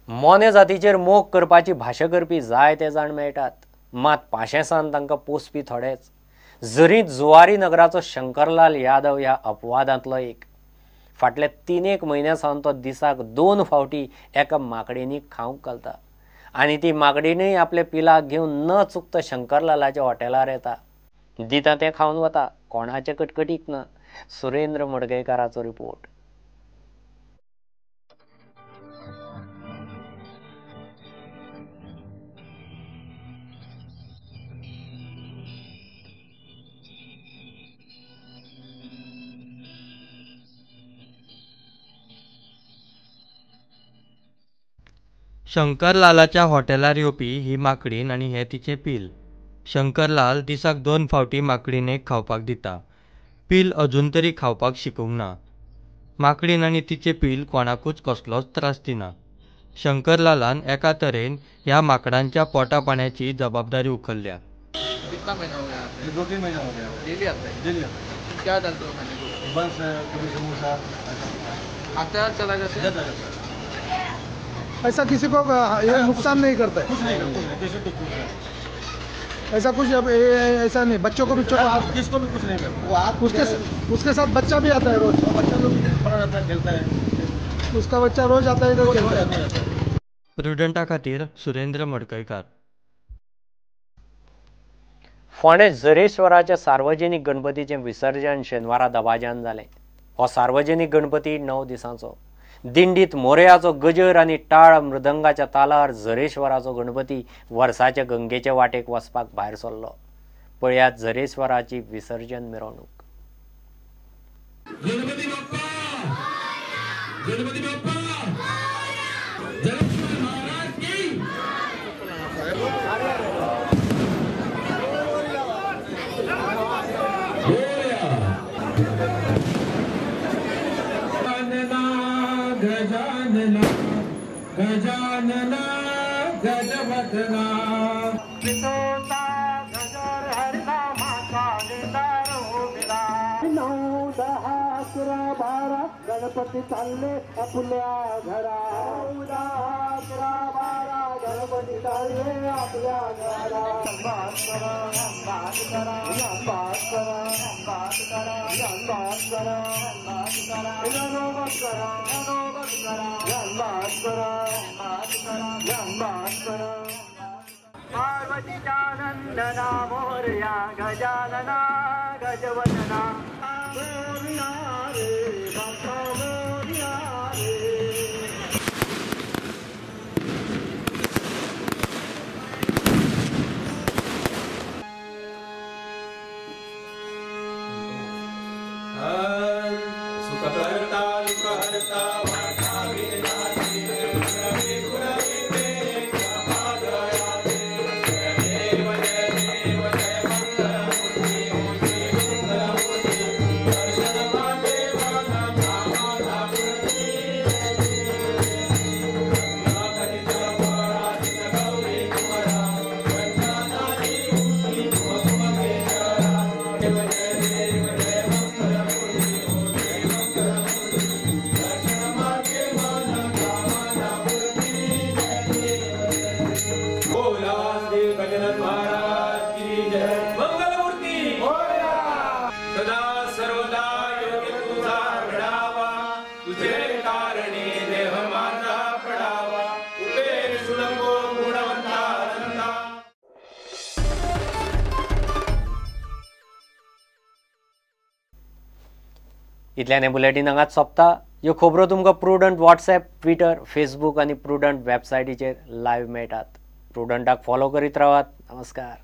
मोने जातीचेर मोग करपाची भाशा करपी जायते जाण मेळटात, मात पाशेंसान तांकां पोसपी थोडेच. जरीत जुवारी नगराचो शंकरलाल यादव ह्या अपवादांतलो एक. फाटल्या 3-1 म्हयन्या सावन तो दिसाक 2 फावटी एका माकडिनीक खावंक घालता आनी ती माकडीनूय आपल्या पिलाक घेवन न चुकता शंकरलालाच्या हॉटेलार येता. दिता तें खावन वता, कोणाचे कटकटीक ना. सुरेंद्र मडगयकाराचो रिपोर्ट. शंकरलालाच्या हॉटेलार येवपी ही माकडीन आनी हे तिचें पील. शंकरलाल दिसाक 2 फावटी माकडीनेक खावपाक दिता. पील अजून तरी खावपाक शिकूंक ना. माकडीन आनी तिचें पील कोणाकूच कसलोच त्रास दिना. शंकरलालान एका तरेन ह्या माकडांच्या पोटा पाण्याची जबाबदारी उखलल्या. कितना महीना हो गया? 2-3 महीना हो गया. डेली आता है? डेली आता है. क्या डालते हो खाने को? बस कभी समोसा आता है, चला जाता है. ऐसा किसी को ये नुकसान नहीं करता है, कुछ नहीं करता, किसी को कुछ नहीं, ऐसा कुछ अब ऐसा नहीं. बच्चों को भी किसको भी कुछ नहीं करता. उसके उसके साथ बच्चा भी आता है रोज, बच्चा लोग बड़ा रहता है, खेलता है, उसका बच्चा रोज आता है इधर खेलता है. प्रुडंटा खातीर सुरेंद्र मडकयकार. फोंडें झरेश्वराच्या सार्वजनिक गणपतीचें विसर्जन शेनवारा दबाज्यान जालें. हो सार्वजनिक गणपती 9 दिसांचो. दिंडीत मोरयाचो गजर आनी टाळ मृदंगाच्या तालार झरेश्वराचो गणपती वर्साच्या गंगेचे वाटेक वचपाक भायर सरलो. पळयात झरेश्वराची विसर्जन मिरवणूक. गणपती बाप्पा, गणपती बाप्पा, झरेश्वर महाराज की. गजानना गजानना गजवदना गजर हरिनामाचा निंदारो 9, 10, 11, 12 गणपती चालले आपल्या घरा. 9, 10, 11, 12 गणपती चालले आपल्या घरा. करा करा करा करा करा. पार्वतीचानंदना मोरया गजानना गजवदना मोरया रे बाप्पा मोरया रे. इतल्यान बुलेटीन हांगाच सोंपता. ह्यो खबरो तुमकां प्रुडंट वॉट्सएप, ट्विटर, फेसबूक आनी प्रुडंट वेबसायटीचेर लायव्ह मेळटात. प्रुडंटाक फॉलो करीत रावात. नमस्कार.